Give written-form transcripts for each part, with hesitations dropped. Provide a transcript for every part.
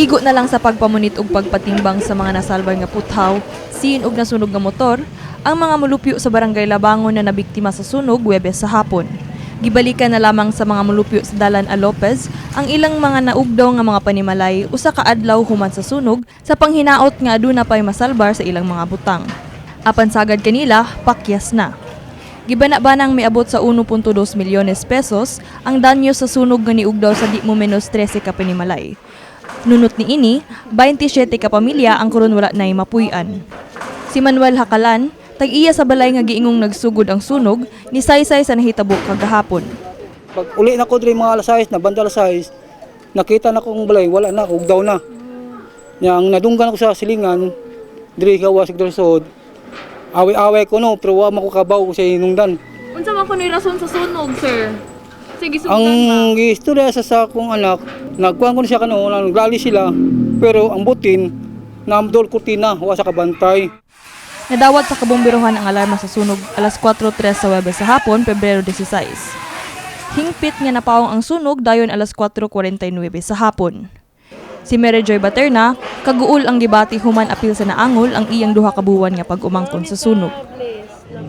Igo na lang sa pagpamunit og pagpatimbang sa mga nasalbar nga puthaw, sin og nasunog nga motor, ang mga mulupyo sa Barangay Labangon na nabiktima sa sunog Webes sa hapon. Gibalikan na lamang sa mga mulupyo sa Dalan A. Lopez ang ilang mga naugdaw nga mga panimalay usa ka adlaw human sa sunog sa panghinaot nga aduna pay masalbar sa ilang mga butang. Apan sagad kanila, pakyas na. Gibana-banang miabot sa 1.2 milyones pesos ang danyo sa sunog nga niugdaw sa di mo menos 13 ka panimalay. Nunot ni ini, 27 ka pamilya ang karon wala na'y mapuy-an. Si Manuel Hakalan, tag-iya sa balay nga giingong nagsugod ang sunog, ni saysay sa nahitabo kagahapon. Pag uli na ko diri mga alas 6, na banda alas 6, nakita na kong balay, wala na, ugdaw na. Nya ang nadunggan ko sa silingan, diri gawa sa sod. Away-away ko no, pero wa man ko kabaw sa hinungdan. Unsa man kuno'y rason sa sunog, sir? Sige, Ang giistorya sa akong anak, nagkuhan ko na siya kano, naglali sila, pero ang butin, naamdol kurtina, wa sa kabantay. Nadawat sa kabomberohan ang alarma sa sunog alas 4:03 sa Webes sa hapon, Pebrero 16. Hingpit nga napawong ang sunog dayon alas 4:49 sa hapon. Si Mary Joy Baterna, kaguol ang gibati human apil sa naangol ang iyang duha ka buwan nga pag-umangkon sa sunog.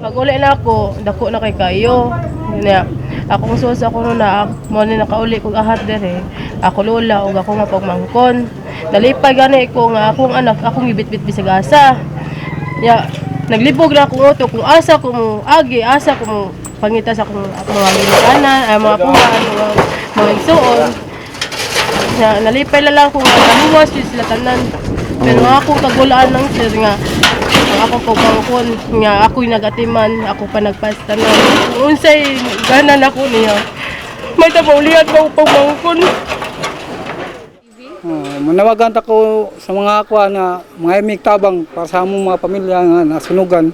Pag uli na ako, dako na kay kayo. Nya, akong sus ako no na mo ni nakauli kog ahat dere. Ako lola ug ako nga pagmangkon. Nalipay gani ko nga akong anak akong gibitbit bisag asa. Nya, naglibog na akong utok kung asa ko mo agi, asa ko mo pangita sa akong mga ginikanan, ay mga puhan, mga igsuon. Nya, nalipay na lang ko nga naluwas jud sila tanan. Pero ang akong kagulaan lang sir nga ang akong pagmangkon nga ako'y nagatiman, ako pa nagpastanan. Kung unsay ganan ako niya. May tabaulian pa ako pagmangkon. Manawagan ta ko sa mga kuha na mga imig tabang para sa among mga pamilya nga nasunugan.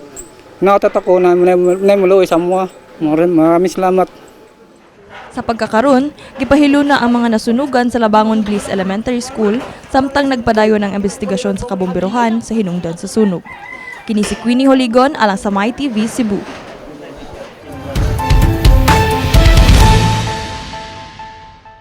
Natat ako na namuloy sa mga. Maraming salamat. Sa pagkakaron, gipahilo na ang mga nasunugan sa Labangon Bliss Elementary School samtang nagpadayon ang investigasyon sa kabomberohan sa hinungdan sa sunog. Kini si Queenie Holigon alang sa MyTV Cebu.